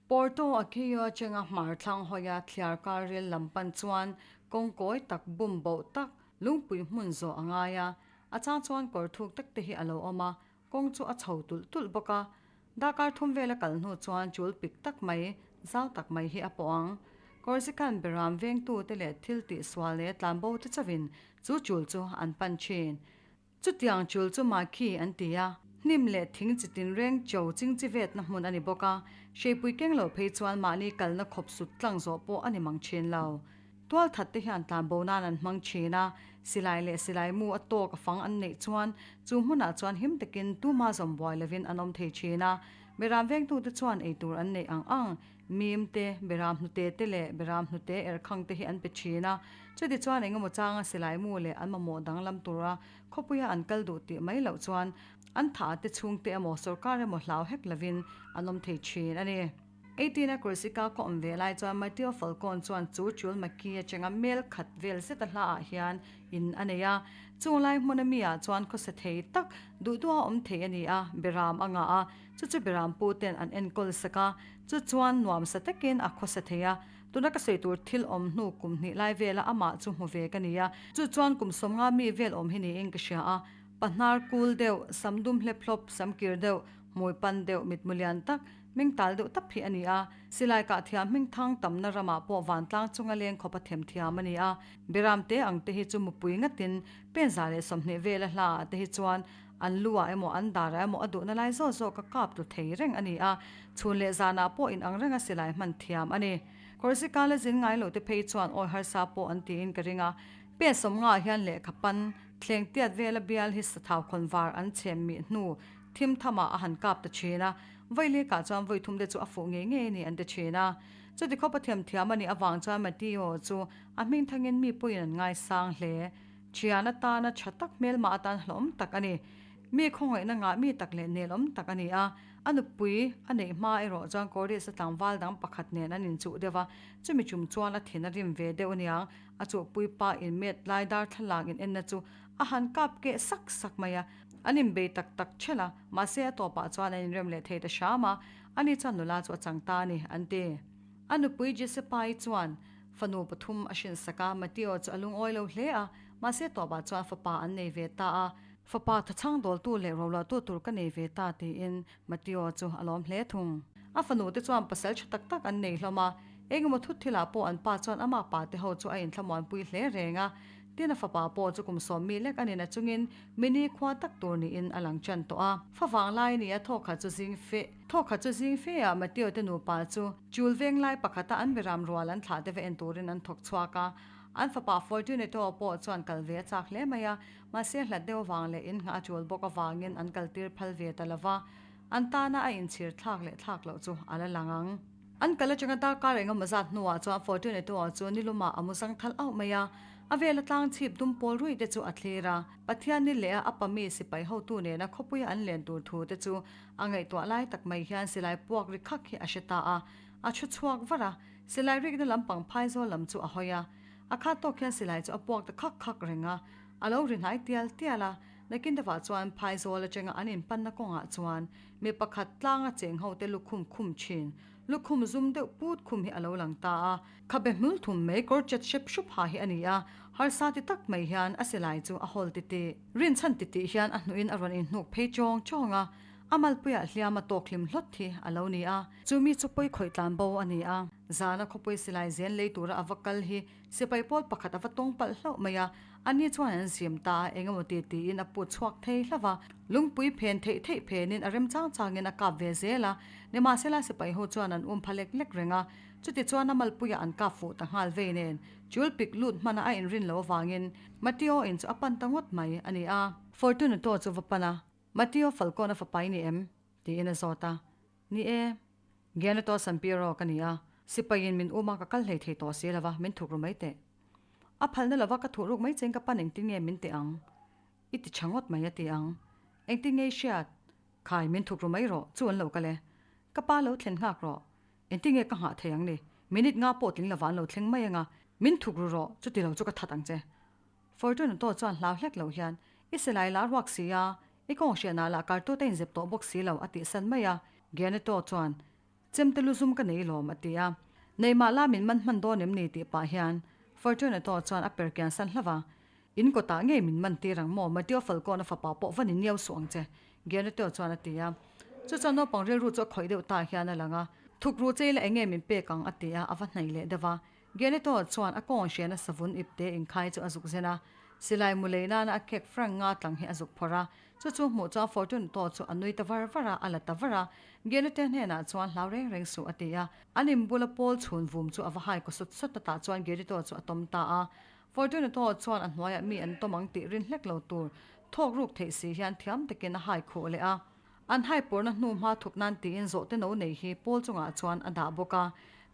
Porto Akio atanga hmar thlang hawia thliar kar ril lam pan chuan kawng kawi tak bum boh tak lungpui hmun zawh a ngai a, a chang chuan kawr thuk tak te hi a lo awm a, kawng chu a chho tulh tulh bawk a. Darkar thum vela kal hnu chuan chul pik tak mai, zau tak mai hi a pawh ang. Corsican beram vengtute leh thil tihsual leh tlanbo te chauhin chu chul chu an pan thin. Chutiang chul chu Makhi an ti a, hnim leh thing chi tinreng cho ching chi vetna hmun a ni bawk a, hreipui keng lo phei chuan mahni kalna khawp sut tlang zawh pawh a ni mang thin lo. Tualthat te hian tlanbo nan an hmang thin a, silai leh silai mu a tawk a fang an neih chuan chu hmunah chuan him takin tuma zawm buai lovin an awm thei thin a, Beram vengtute chuan eitur an neih ang ang Mim te, Beram hnute te leh Beram hnute erkhang te hi an pe thin a. Chuti chuan engemaw changa silai mu leh an mamawh danglam tura khawpuia an kal duh tih mai loh chuan an tha te chhungte emaw sorkar emaw hlau hek lovin an awm thei thin a ni. Eighteen a Corsica khaw awm ve lai chuan Matteo Falcone chuan chu chul Maki atanga mel khat vel zeta hla ah hian in a nei a. Chung lai hmun ami ah chuan khawsa thei tak duh duha awm thei a ni a, Beram a ngah a, chu chu Beram pu ten an enkawl sak a. Chu chuan nuamsa takin a khawsa thei a, tuna ka sawi tur thil awm hnu kum hnih lai vela amah chu hmu ve ka ni a, chu chuan kum 50 mi vel awm hi niin ka hria a, pahnar kul deuh, sam dum hlep hlawp, sam kir deuh, hmui pan deuh, mitmu lian tak, hming tal deuh tap hi a ni a, silai kah thiam hming thang tamna ramah pawh vantlang chunga leng khawp a them thiam a ni a, Beram te ang te hi chu mupui ngatin pen 120 vela hla ah te hi chuan An lu ah emaw an dar ah emaw a duhna lai zawk zawk a kap tlu thei reng a ni a, chhun leh zanah pawh in ang renga silai hman thiam a ni. Kawrzi kala zin ngai loh te phei chuan awi harsa pawh an tiin ka ring a, pen 50 ah hian lehkha pan thleng tiat vela bial hi sathau khawn var an chhem mih hnu thim tham ah a han kap ta thin a, vawi lek ah chuan vawi thum te chu a fuh ngei ngei a ni an ti thin a. Chuti khawp a thiam thiam a nih avang chuan Matteo chu a hming thangin mi pawhin an ngaisang hle. Thian atana tha tak hmelmah atan hlawm tak a ni. Mi khawngaihna ngah mi tak leh nelawm tak a ni a. A nupui a neih hma erawh chuan Koris-a tlangval dang pakhat nen an inchuh deuh a, chumi chum chuan a thin a rim ve deuh aniang. A chuhpui pa inmet lai darthlalang in enna chu a han kap keh sak sak mai a. An inbei tak tak ṭhelh a, mahse a tawpah chuan an inrem leh thei ta hram a, ani chuan nula chu a chang ta a ni, an ti. A nupui Giuseppe-i chuan Fanu pathum a hrinsak a, Matteo chu a lungawi lo hle a, mahse tawpah chuan fapa an nei ve ta a. Fapa thachhang dawltu leh roluahtu tur ka nei ve ta tiin Matteo chu a lawm hle thung. A fanu te chuan pasal tha tak tak an nei hlawm a, engemaw thut thilah pawh an pa chuan amah pa te ho chu a inthlamuanpui hle reng a. Tin a fapa pawh chu kum 10 mi lek a nina chungin mini khua tak tur niin a lang tan tawh a. Favang lai ni a thawk khat chu zing fe thawk khat chu zing fe ah Matteo te nupa chu Chul veng lai pakhata an beram rual an thlah te va en turin an thawk chhuak a. An fapa Fortunato pawh chuan kal ve a chak hle mai a, mahse hlat deuh avang leh in nghah a chul bawk avangin an kal tir phal ve ta lo va, an tana a inchhir thlak leh thlak loh chu a la lang ang. An kal atanga darkar engemaw zat hnuah chuan Fortunato chu nilumah a mu zang thal auh mai a, a vela tlang chhip dum pawl ruih te chu a thlir a. Pathianni leh a apa mi sipai hotu nena khawpuia an len tur thu te chu A ngaihtuah lai tak mai hian silai puak ri khak hi a hre ta a, a chhu chhuak var a, silai rikna lampang phaizawl lam chu a hawi a. A khat tawk hian silai chu a puak ta khak khak reng a, a lo ri hnai tial tial a. Nakin deuhah chuan phaizawl atanga an inpanna kawngah chuan mi pakhat tlanga cheng ho te lukhum khum thin, lukhum zum deuh put khum hi a lo lang ta a. Khabe hmul thum mai kawr chet hrep hrup ha hi a ni a, harsa ti tak mai hian a silai chu a hawl titih. Rinchhan titih hian a hnuhin a rawn inhnuk phei chawng chawng a, a malpuiah hliam a tawk hlim hlawt hi a lo ni a. Chu mi chu pawi khawih tlan bo a ni a, zana khawpui silai zen lei tura a va kal hi sipai pawl pakhat a va tawng palh hlauh mai a, ani chuan an zim ta a, eng emaw ti tiin a put chhuak thei hlauh a, lungpui phen theih theih phenin a rem chang changin a kap ve zel a, nimahsela sipai ho chuan an um pha lek lek reng a, chutichuan a malpuiah an kap fuh ta nghal vei nen chul pik lut hmana a inrin lo avangin Matteo in chu a pan ta ngawt mai a ni a. Fortunato chu va pan a, Matteo Falcone a fapa i ni em? tiin a zawt a. Ni e, Gianotto Sampiero ka ni a, sipaiin min um a ka kal hlei thei tawh si lova min thuk ru mai teh. A phalna lova ka thuh ruk mai chein ka pan engtin nge min teh ang? I ti tha ngawt mai a ti ang. Engtin nge i hriat? Khai, min thuk ru mai rawh, chu an lo kal e. Ka pa lo thlen nghak rawh. Engtin nge ka nghah thei ang ni? Minute nga pawh tling lova an lo thleng mai anga, min thuk ru rawh, chuti lo chu ka that ang che. Fortunato chuan hlau hlek lo hian, I silai la ruak si a, i kawng hriatnah lah kartute inzep tawh bawk si lo, a tihsan mai a. Gianetto chuan, Chemte lu zum ka nei lawm, a ti a. Nei mah la min man hman dawn em ni tih pah hian Fortunato chuan a per kian san hlauh a. In kawtah ngei min man tir ang maw? Matteo Falcone-a fapa pawh va ni niau suh ang che, Gianetto chuan a ti a. Chu chuan naupang rilru chu a khawih deuh ta hian a lang a. Thukru chei la enge min pek ang? a ti a, a va hnaih leh deuh a. Gianetto chuan a kawng hriana savun ipte inkhai chu a zuk zen a. Silai mu lei nana a kek frank nga tlang hi a zuk phawrh a. Chu chu hmuh chuan Fortunato chu a nui ta var var a, a la ta var a. Gianetto hnenah chuan hlau reng reng suh a ti a. An inbula pawl chhun vum chu a va hai kaw sawt sawt a tah chuan Gianetto chu a tawm ta a. Fortunato chuan a hnuaiah mi an tawm ang tih rin hlek lo tur thawk ruk theih si hian thiam takin a hai khuh leh a. An hai pawrna hnu hma thup nan tiin zawhte no nei hi pawl chungah chuan a dah bawk a.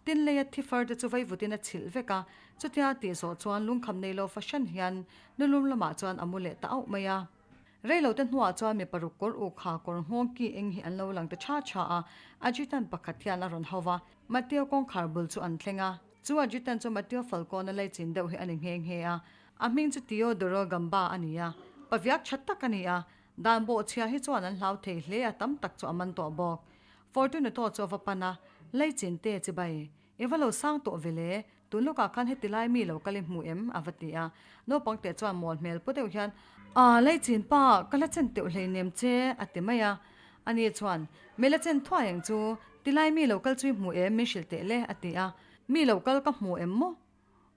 Tin leia thi far te chu vaivutin a chhilh vek a, chutia tih zawh chuan lungkham nei lo fahran hian nulum lamah chuan a mu leh ta auh mai a. Reilote hnuah chuan mi paruk kawr uk ha kawr nghawng ki eng hi an lo lang ta tha tha a, Ajitan pakhat hian a rawn hau va, Matteo kawngkhar bul chu an thleng a. Chu Ajitan chu Matteo Falcone-a laichin deuh hi a ni nghe nghe a, a hming chu Teodoro Gamba a ni a, paviak tha tak a ni a, dan bawhchhia hi chuan an hlau thei hle a, tam tak chu a man tawh bawk. Fortunato chu a va pan a, Laichin te chibai, I va lo sang tawh ve le, tun lawkah khan heti lai mi lo kal i hmu em? a va ti a. Naupang teh chuan mawl hmel pu deuh hian, Aa, Laichin pa, ka la chen teuh hleinem che, a ti mai a. Ani chuan, Mi la chen thuai ang chu, ti lai mi lo kal chu i hmu em min hrilh teh le, a ti a. Mi lo kal ka hmu em maw?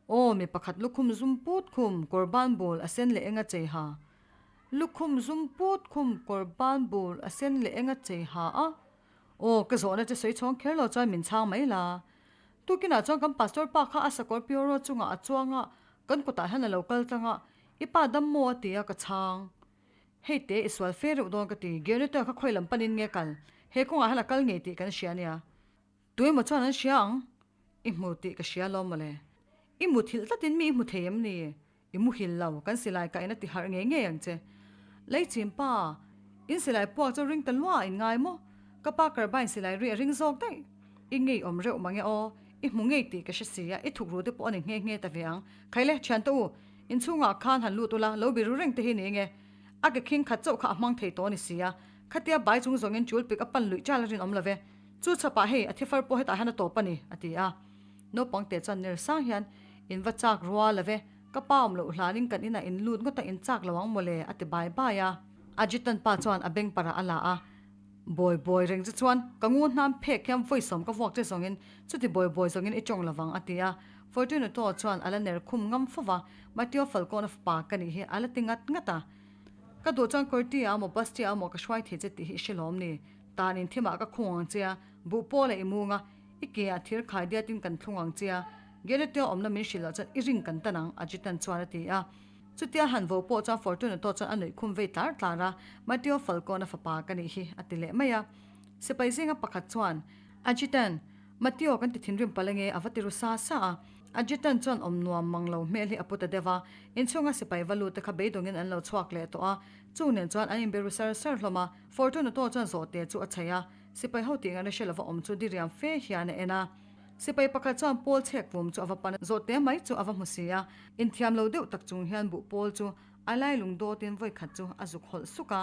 Aw, mi pakhat lukhum zum put khum kawr ban bul a sen leh eng a chei ha. Lukhum zum put khum kawr ban bul a sen leh eng a chei ha a. Aw, ka zawhna che sawi chhawng kher lo chuan min chhang mai la. Tukinah chuan kan pastor pa kha a sakawr Pioro chungah a chuang a, kan kutah hian a lo kal tlang a, i pa dam maw a ti a, ka chhang. Hei te, i sual fe reuh dawn ka ti, Gionito kha khawi lam panin nge kal? He kawngah hian a kal ngei tih kan hria ania. Tuemaw chuan an hria ang? I hmu tih ka hria lawm mawle. I muthilh tlatin mi i hmu thei em ni? I muhil lo, kan silai kain a ti harh ngei ngei ang che. Leichim pa, in silai puak chu ring ta lua in ngai maw? Ka pa carbine silai ri a ring zawk daih. I ngei awm reuh mange aw, i hmu ngei tih ka hre si a, i thuk ru te pawh a ni nghe nghe ta ve ang. Khaile, thiante u, inchhungah khan han lut ula, lo biru reng te hi ni nge? A ke khing khat chauh kha a hmang thei tawh a ni si a, khatia bai chung zawngin chul pik a pan luih chal a rinawm lo ve. Chu chhapah hei, a thifar pawh hetah hian a tawp a ni, a ti a. Naupang teh chuan ner sang hian, In va chak rua lo ve, ka pa awm loh hlanin kan inah in lut ngawt a in chak lo ang mawle, a ti bai bai a. Ajitan pa chuan a beng parah a la a, Bawi bawi reng chu chuan ka ngu hnam phek hian vawisawm ka vuak che zawngin chuti bawi bawi zawngin i tawng lovang, a ti a. Fortunato chuan a la ner khum ngam fo va, Matteo Falcone of pa ka nih hi a la ti ngat ngat a. Ka duh chuan Corti-a emaw Bastia emaw ka hruai thei che tih hi i hre lawm ni? Tan in thimah ka khung ang che a, buh pawla i mung a, I ke ah thir khai diatin kan thlung ang che a, Geratea awmna min hrilh loh chuan i ring kan tan ang, Ajitan chuan a ti a. Chutia han vo pawh chuan Fortunato chuan a nuih khum vei tlar tlar a, Matteo Falcone-a fapa ka nih hi, a ti leh mai a. Sipai zinga pakhat chuan, Ajitan, Matteo kan ti thinrim palh ange, a va ti ru sa sa a. Ajitan chuan awm nuam mang lo hmel hi a pu ta deuh a, inchhunga sipai va lut te kha beidawngin an lo chhuak leh tawh a, chung nen chuan an inbe ru sar sar hlawm a. Fortunato chuan zawhte chu a chhaih a, Sipai ho tih ngaihna hre lova awm chu diriam fe hian a en a. Sipai pakhat chuan pawl chhek vum chu a va pan a, zawhte mai chu a va hmu si a. Inthiam lo deuh tak chung hian buh pawl chu a lai lung dawtin vawi khat chu a zuk hawlh suk a.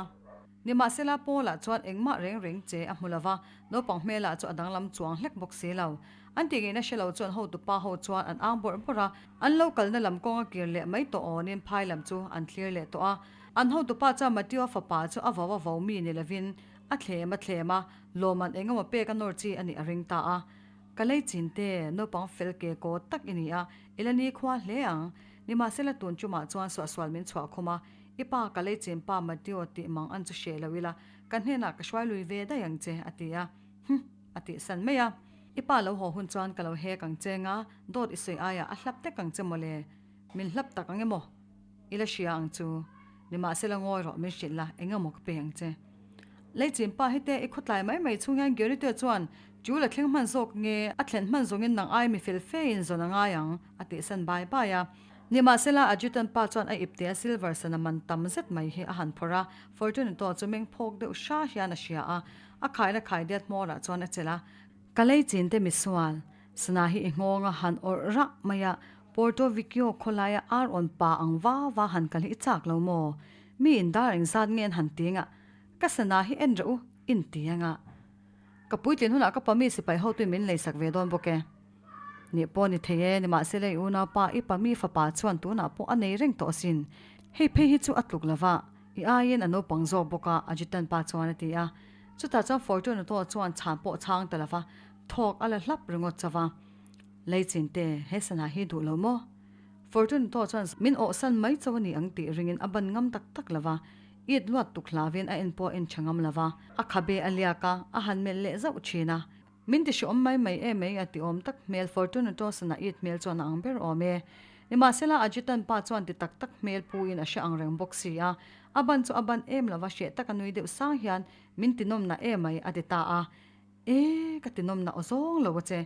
Nimahsela Paula chuan engmah reng reng che a hmu lova, naupang hmelah chu a danglam chuang hlek bawk si lo. An tih ngaihna hre lo chuan hotupa ho chuan an ang bawrh bawrh a, an lo kalna lam kawnga kir leh mai tawh awnin phai lam chu an thlir leh tawh a. An hotupa chuan Matteo fapa chu a vo a vo mi ni lovin A thlem a thlem a, lawmman eng emaw pek a nawr chi a nih a ring ta a. Ka lei chin te, naupang fel ke kaw tak i ni a, i la ni khua hle ang. Nimahsela tun chumah chuan suahsual min chhuah khum a, i pa ka lei chin pa Matteo tih mang an chu hreh lo ila, ka hnenah ka hruai lui ve daih ang che, a ti a. Hm! A tih san mai a. I pa lo haw hun chuan ka lo hek ang che nga, dawt i sawi aiah a hlap tek ang che mawle. Min hlap tak ang emaw? I la hria ang chu. Nimahsela ngawi rawh min hrilh la, eng emaw ka pe ang che. Leichin pa hete i khawtlai mai mai chhung hian Gionite chuan Chul a thleng hman zawk nge a thlen hman zawngin nang ai mi fel fe in zawn a ngai ang a tihsan bai bai a. Nimahsela adjutant pa chuan a ipte a silver sana man tam zet mai hi a han phawrh a, Fortunato chu meng phawk deuh hra hian a hria a, a khaina khaidiat hmawrah chuan a chelh a. Ka leichin te misual, sana hi i nghawng a han awrh rah mai a, Porto Vecchio khawlaia ar awn pa ang va va han kal hi i chak lo maw? Mi in dar engzat nge an han ti anga? Ka sana hi en reuh u, in ti anga. Ka. Ka puitlin hunah ka pami sipai hotuin min leisak ve dawn bawk e. Nih pawh ni thei e, nimahsela i unaupa i pami fapa chuan tunah pawh a nei reng tawh asin. Hei phei hi chu a tluk lova, i aiin a naupang zawk bawk a, Ajitan pa chuan a ti a. Chutah chuan Fortunato chuan chhan pawh chhang ta lova, thawk a la hlap ringawt chauh a. Leichin te, he sana hi duh lo maw? Fortunato chuan min awhsan mai chauh a ni ang tih ringin a ban ngam tak tak lova, it luat tuk hlauin a en pawh a en tha ngam lova, a khabe a liak a, a han melh leh zauh thin a. Min ti hreawm mai mai em mai a ti awm tak hmel Fortunato sana it hmel chuan a ang ber awm e. Nimahsela Ajitan pa chuan ti tak tak hmel pu in a hre ang reng bawk si a, a ban chu a ban em lova hreh taka nui deuh sang hian min ti nawmna em mai a ti ta a. E, ka ti nawmna aw zawng lo a che.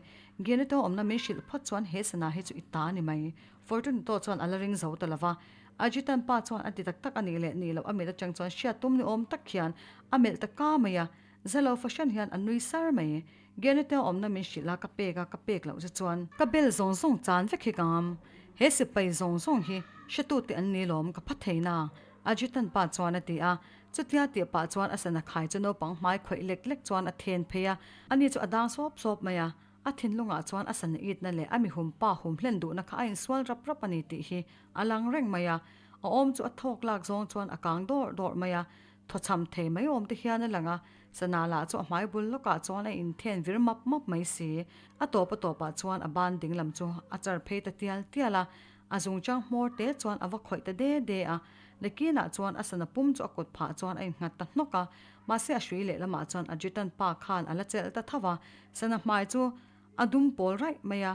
Gianetto awmna min hrilh phawt chuan he sana hi chu i ta a ni mai. Fortunato chuan a la ring zo ta lova. Ajitan pa chuan a ti tak tak a nih leh nih loh a mit atang chuan hriat tum ni awm tak hian a melh ta ka mai a. Zalo fahran hian a nui sar mai. Gianetto awmna min hrilh a, ka pek a, ka pek loh che chuan. Ka bel zawng zawng chan vek hi ka ngam. He sipai zawng zawng hi hretute an ni lawm ka pha thei na. Ajitan pa chuan a ti a. Chutia tih pah chuan a sana khai chu naupang hmai khawih lek lek chuan a then phei a, ani chu a dang sawp sawp mai a. A thinlungah chuan a sana itna leh a mihum pa hum hlen duhna kha a insual rap rap a ni tih hi a lang reng mai a. A awm chu a thawk lak zawng chuan a kang dawrh dawrh mai a. Thawchham thei mai awm te hian a lang a, sana lah chu a hmai bul lawkah chuan a inthen vir map map mai si. A tawp a tawpah chuan a ban dinglam chu a char phei ta tial tial a, A zungchang hmawr te chuan a va khawih ta de de a, Lekinah chuan a sana pum chu a kut phah chuan a innghat ta hnawk a, mahse a hrui lehlamah chuan Ajitan pa khan a la chelh ta tho a, sana hmai chu a dum pawl raih mai a,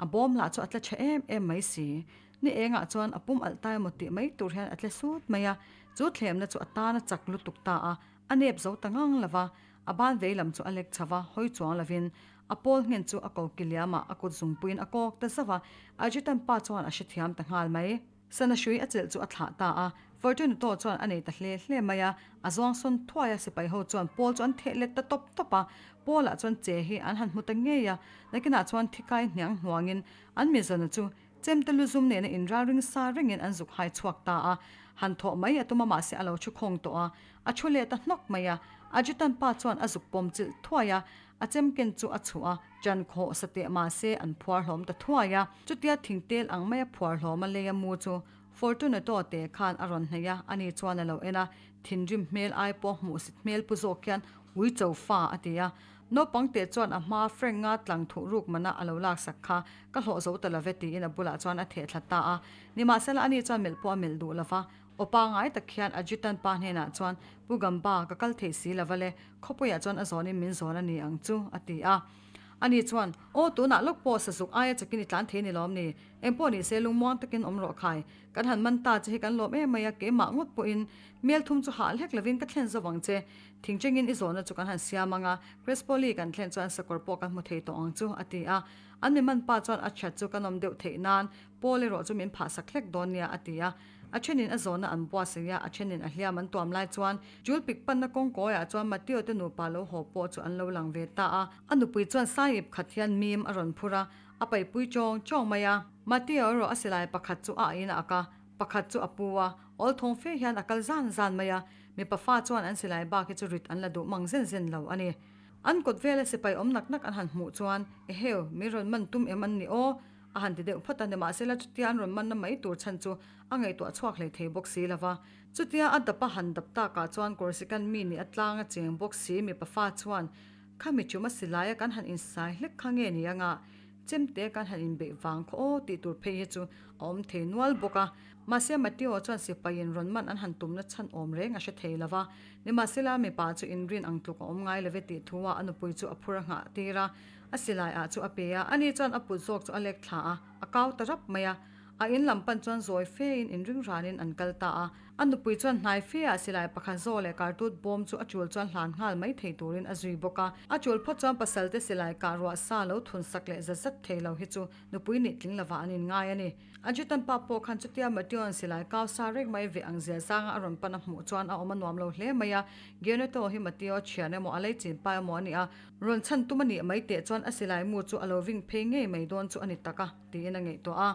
a bawm lah chu a tla tha em em mai si. Ni engah chuan a pum alh ta emaw tih mai tur hian a tle sut mai a, chu thlemna chu a tan a chak lutuk ta a, a nep zo ta ngang lo va, a ban vei lam chu a lek chho va, hawi chuang lovin A pawl nghen chu a ko ki liam a, a kut zungpuiin a kawk ta zauh a, Ajitan pa chuan a hrethiam ta nghal mai. Sana hrui a chelh chu a thlah ta a, Fortunato chuan a nei ta hle hle mai a, a zuang sawn thuai a, sipai ho chuan pawl chu an theh let ta tawp tawp a, Paul-ah chuan che hi an han hmu ta ngei a, nakinah chuan thikai hniang hnuangin an mizana chu Chemte lu zum nena inralring sa rengin an zuk hai chhuak ta a, han thawh mai a tum a mahse a lo thu khawng tawh a, a thu leh ta hnawk mai a, Ajitan pa chuan a zuk pawm chilh thuai a, a chemken chu a chhuah a, ṭan khawh sa teh mahse an phuar hlawm ta thuai a, chutia thingtel ang maia phuar hlawm a lei a mu chu Fortunato te khan a rawn hnaih a, ani chuan a lo en a, thinrim hmel ai pawh hmuhsit hmel pu zawk hian ui cho fa a ti a, Naupang teh chuan a hma Frank nga tlang thuh ruk mana a lo laksak kha ka hlawh zo ta love tiin a bulah chuan a theh thla ta a. Nimahsela ani chuan melh pawh a melh duh lova, aw pangai tak hian Ajitan pa hnenah chuan, Pu Gamba, ka kal thei si lova le, khawpuiah chuan a zawnin min zawn a ni ang chu, a ti a. Ani chuan, Aw, tunah lawk pawh sazuk aia chakin i tlan thei ni lawm ni? Engpawh ni se lungmuang takin awm rawh khai. Kan han man ta che hi kan lawm em mai a, keimah ngawt pawhin mel thum chu hah hlek lovin ka thlen zo ang che. Thingchengin i zawhna chu kan han siam ang a, Crespoli kan thlen chuan sakawr pawh kan hmu thei tawh ang chu, a ti a. An mi man pa chuan a that chu kan awm deuh theih nan Paul erawh chu min phah sak hlek dawn nia, a ti a. A thenin a zawhna an buatsaih a, a thenin a hliam an tuam lai chuan Jul pik panna kawng kawiah chuan Mateo te nupa lo haw pawh chu an lo lang ve ta a. A nupui chuan saiip khat hian mim a rawn phur a, a paipui chawng chawng mai a. Mateo erawh a silai pakhat chu a ahin a ak a, pakhat chu a pu a, awl thawng fe hian a kal zan zan mai a. Mipa fa chuan an silai bak hi chu rit an la duh mang zen zen lo a ni. An kawt vela sipai awm nak nak an han hmuh chuan, Eheu, min rawn man tum em an ni aw? a han ti deuh phawt a, nimahsela chutia an rawn manna mai tur chhan chu a ngaihtuah chhuak hlei thei bawk si lo va. Chutia a dap a han dap takah chuan Corsican mi nih a tlang a cheng bawk si mipa fa chuan, Khami chum a silaia kan han insai hlek kha nge ni anga? Chemte kan han inbeih vang khaw aw tih tur phei hi chu a awm thei nual bawk a. Mahse Mateo chuan sipaiin rawn man an han tumna chhan awm reng a hre thei lo va. Nimahsela mipa chu inrin ang tluk a awm ngai lo ve tih thu ah a nupui chu a phur a nghah tir a, a silai ah chu a pe a, ani chuan a put zawk chu a lek thla a, a kau ta rap mai a. A in lam pan chuan zawi fein inring ranin an kal ta a. A nupui chuan hnai feah silai pakhat zaw leh kartut bawm chu a chul chuan hlan nghal mai thei turin a zui bawk a. A chul phawt chuan pasalte silai kah ruah sa lo thun sak leh zat zat thei lo hi chu nupui nih tling lovah an inngai a ni. Ajitan pa pawh khan chutia Mateo'n silai kau sa reng mai ve ang zia zanga a rawn pan a hmuh chuan a awm a nuam lo hle mai a. Gioneto hi Mateo thian emaw a leichin pa emaw a ni a, rawn chhan tum a nih mai teh chuan a silai mu chu a lo ving phei ngei mai dawn chu a ni tak a. Tiin a ngaihtuah a.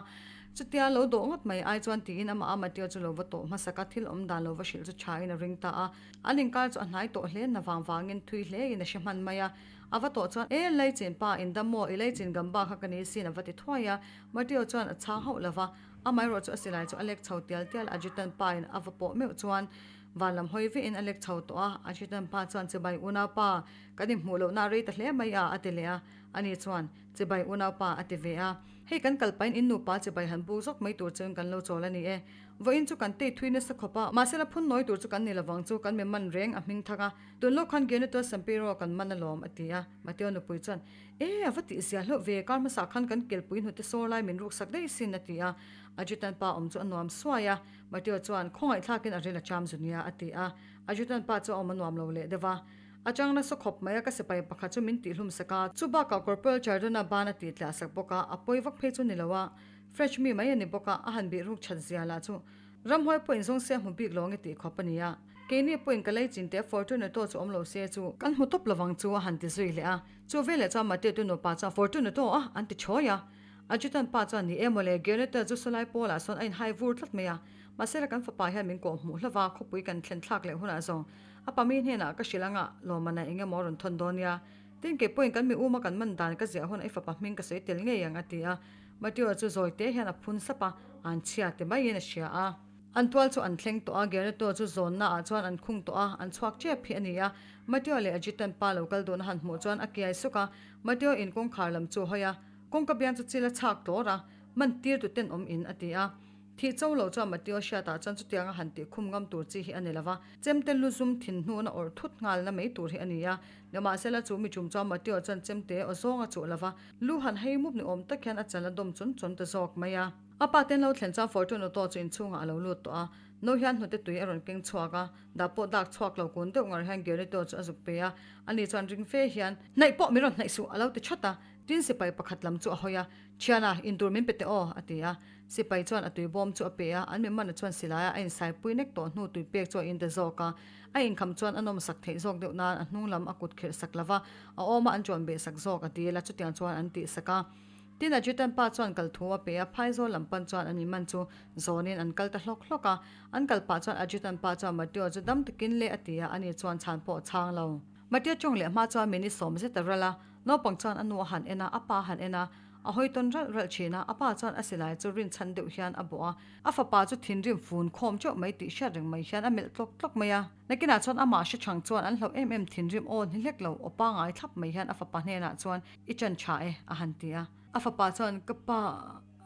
Chutia lo dawh ngawt mai ai chuan tiin amah a Mateo chu lo va tawh hmasak a, thil awm dan lo va hrilh chu thain a ring ta a. An inkar chu a hnai tawh hle na vang vangin thui hlein a hre hman mai a. A va tawh chuan, E, Leichin pa, in dam maw? I Leichin gamba kha ka ni sin a va ti thuai a. Mateo chuan a chhang hauh lo va, amaherawh chu a silai chu a lek chho tial tial a, Adjutant pa in a va pawh meuh chuan van lam hawi vehin a lek chho tawh a. Adjutant pa chuan, Chibai unaupa, kan inhmuh lohna a rei ta hle mai a, a ti leh a. Ani chuan, Chibai unaupa, a ti ve a. Hei kan kal pahin in nupa chibai han buk zawk mai tur chuan kan lo chawl a ni e. Vawiin chu kan tei thui nasa khawp a, mahse la phun nawi tur chu kan ni lovang chu, kan mi man reng a hming thak a. Tun lawk khan Gianetto Sampiro kan man alawm, a ti a. Matteo nupui chuan, E, a va tih zia hlauh ve, kar hmasa khan kan kelpui hnute sawr lai min ruksak daih sin, a ti a. Adjutant pa awm chu a nuam suai a. Matteo chuan, Khawngaihthlakin a ril a cham zu nia, a ti a. Adjutant pa chu a awm a nuam lo leh deuh a. A chang nasa khawp mai a, ka sipai pakhat chu min tihhlum sak a, chu bakah Corporal Chardona ban a tih tliah sak bawk a, a pawi vak phei chu ni lo a, French mi mai a ni bawk a, a han bih ruk that zia lah chu ramhuai pawhin zawng se a hmu bik lo ang e tih khawp a ni a, keini pawhin ka lei chin teh Fortunato chu awm lo se chu kan hmu tawp lovang chu a han ti zui leh a, chu veleh chuan Mateo tu nupa chuan Fortunato a an ti thawi a, Adjutant pa chuan ni e mawle Gionetta chu sawlai pawlah sawn a inhai vur tlat mai a, mahse la kan fapa hian min kawh hmuh hlauh a, khawpui kan thlen thlak leh hunah zawng A pami hnenah ka hrilh anga lawmana eng emaw a rawn thawn dawn nia. Tin kei pawhin kan mi uma kan man dan ka ziah hunah i fapa hming ka sawi tel ngei ang a ti a. Mateo chu zawi te hian a phun sap a, an chhia ti maiin a hria a. An tual chu an thleng tawh a, Gianetto chu zawnna ah chuan an khung tawh a, an chhuak tep hi a ni a. Mateo leh Ajitan pa lo kal dun a han hmuh chuan a kiai suk a, Mateo in kawngkhar lam chu a hawi a, kawngka biang chu chil a chhak tlawr a, man tir tu tenawm in a ti a. Thih cho lo chuan Mateo hriatah chuan chutianga han tih khum ngam tur chi hi a ni lo va, chemte lu zum thin hnuna awrh thut nghalna mai tur hi a ni a. Nimahsela chu mi tum chuan Mateo chuan chemte aw zawng a chuh lo va, lu han hei mup ni awm tak hian a chal a dawm chun chun ta zawk mai a. A pa ten lo thlen chuan Fortune Auto chu inchhungah a lo lut tawh a, no hian hnute tui a rawn keng chhuak a, dah pawh dak chhuak lo kun deuh ngar hian Gerito chu a zuk pe a, ani chuan ring fe hian, Hnaih pawh min rawn hnaih suh a lo ti that a, tin sipai pakhat lam chu a hawi a, Thiana, intur min pe teh aw, a ti a. Sipai chuan a tui bawm chu a pe a, an mi mana chuan silaia a insaipui nek tawh hnu tui pek chu a in ta zawk a. A inkham chuan a nawmsak theih zawk deuh nan a hnung lam a kut khirh sak lo va, a awma an ṭawn beh sak zawk a dil a, chutiang chuan an tih sak a. Tin, Ajutan pa chuan kal thu a pe a, phaizawl lam pan chuan an mi man chu zawnin an kal ta hlawk hlawk a. An kal pah chuan Ajutan pa chuan Mateo chu dam takin le a ti a, ani chuan chhan pawh a chhang lo. Mateo ṭawng leh hma chuan minute sawm zet a ral a, naupang chuan a nu a han en a, a pa a han en a, A hawi tawn ralh ralh thin a, a pa chuan a silai chu rinchhan deuh hian a bawh a, a fapa chu thinrim fun khawm teuh mai tih hriat reng mai hian a melh tlawk tlawk mai a. Nakinah chuan amah hre chang chuan an hlauh em em thinrim aw ni hlek lo aw pangai thlap mai hian a fapa hnenah chuan I chan tha e a han ti a. A fapa chuan Ka pa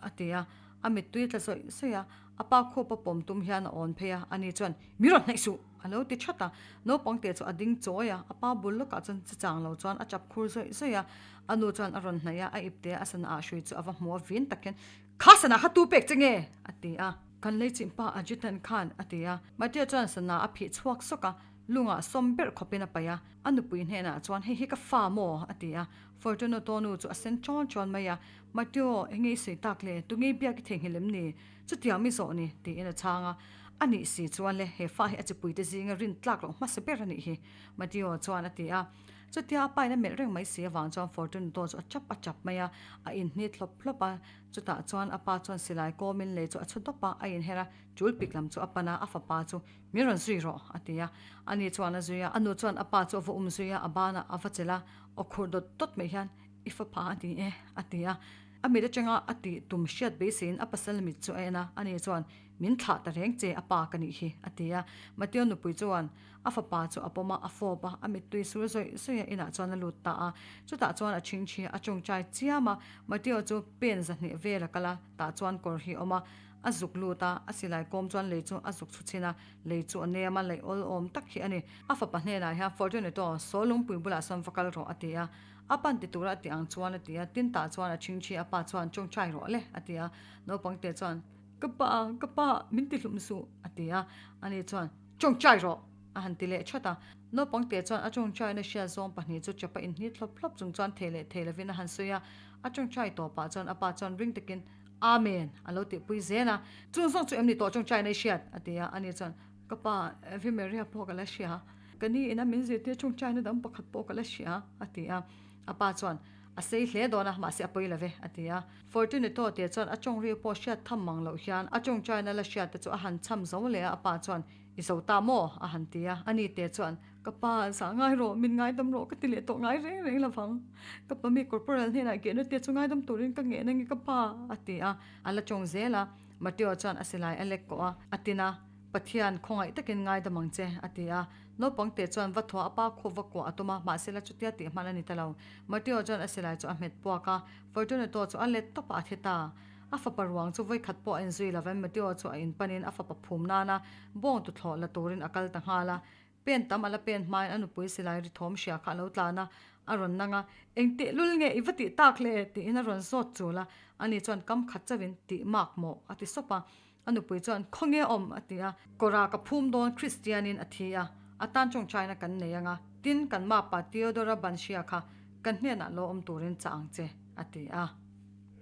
a ti a, a mittui tla zawih zawih a, a pa khupa pawm tum hian a awn phei a, ani chuan Mi rawn hnaih suh! A lo ti that a, naupang te chu a ding chawi a, a pa bul lawkah chuan chi chang lo chuan a chap khur zawih zawih a, a nu chuan a rawn hnaih a, a ipte a sana ah hrui chu a va hmu a vin tak hian, Kha sana kha tu pek che nge? a ti a. Kan lei chimpa Ajitan khan a ti a, Matia chuan sana a phih chhuak sawk a, lungah sawm berh khawpin a paih a, a nupui hnenah chuan hei hi ka fa maw? a ti a, Fortunato nu chu a sen chawn chawn mai a, Mateo, enge i sawi tak le? Tunge i biak i theihnghilh em ni? Chutiang mi zawh ni, tiin a chhang a. A nih si chuan le, he fa hi a chipuite zinga rin tlak loh hmasa ber a nih hi, Mateo chuan a ti a. Chutia a pain a melh reng mai si avang chuan Fortunato chu a chap a chap mai a, a inhnit hlawp hlawp a. Chutah chuan a pa chuan silai kawmin lei chu a chhu dawp a, a inher a, tul pik lam chu a pan a, a fapa chu, Min rawn zui rawh, a ti a. Ani chuan a zui a, a nu chuan a pa chu a va um zui a, a banah a va chelh a, aw khur dawt dawt mai hian, I fapa a ni e, a ti a. A mit atanga a tih tum hriat beiseiin a pasal mit chu a en a, ani chuan, Min thlah ta reng che, a pa ka nih hi, a ti a. Mateo nupui chuan a fapa chu a pawm a, a fawp a, a mittui sur zawih zawih a inah chuan a lut ta a. Chutah chuan a chhingchhi a, a tawngtai chiam a. Mateo chu pen zahnih vel a kal a, tah chuan kawr hi a awm a. A zuk lut a, a silai kawm chuan lei chu a zuk chhu chhin a, lei chu a nem a, lei awl awm tak hi a ni. A fapa hnenah hian, Fortunato, saw lungpui bulah sawn va kal rawh, a ti a. A pan ti tura a ti ang chuan a ti a, tin tah chuan a chhingchhi a pa chuan tawngtai rawh le a ti a, naupang te chuan Ka pa, ka pa, min ti hlum suh a ti a, ani chuan Tawngtai rawh a han ti leh that a, naupang te chuan a tawngtaina hriat zawng pahnih chu chapa inhnit hlawp hlawp chung chuan thei leh thei lovin a han sawi a, a tawngtai tawpah chuan a pa chuan ring takin Amen a lo tihpui zel a, Chung zawng chu em ni tawh tawngtaina i hriat? a ti a, ani chuan Ka pa, Ave Maria pawh ka la hria. Ka ni ina min zirtir tawngtaina dang pakhat pawh ka la hria, a ti a. A pa chuan, A sei hle dawn a, mahse a pawi lo ve, a ti a. Fortunato te chuan a tawng ri pawh hriat tham mang loh hian a tawngtaina la hriat te chu a han cham zo leh a, a pa chuan, I zo ta maw? a han ti a. Ani te chuan, Ka pa, zah ngai rawh, min ngaidam rawh ka ti leh tawh ngai reng reng lovang. Ka pa mi corporal hnenah Gernot te chu ngaidam turin ka ngen ange ka pa, a ti a. A la tawng zel a, Mateo chuan a silai a lek kawh a, a tin a, Pathian, khawngaih takin ngaidam ang che, a ti a. Naupang te chuan va thuah a pa khup va kuah a tum a, mahse la chutia tih hman a ni ta lo. Mateo chuan a silai chu a hmet puak a, Fortunato chu a let tawp a, a thi ta. A fapa ruang chu vawikhat pawh a inzui lovin Mateo chu a inpanin a fapa phum nana bawng tuthlawh la turin a kal ta nghal a. Pen tam a la pen hmain a nupui silai ri thawm hria kha a lo tlan a, a rawn nang a, Eng teh lul nge i va tih tak le? tiin a rawn zawt chul a. Ani chuan kam khat chauhin tih mak mawh a ti sawp a. A nupui chuan Khawnge awm? a ti a. Kawra ka phum dawn Kristianin a thi a, a tan tawngtaina kan nei ang a, tin kan mapa Theodora Banshia kha kan hnenah lo awm turin chah ang che, a ti a.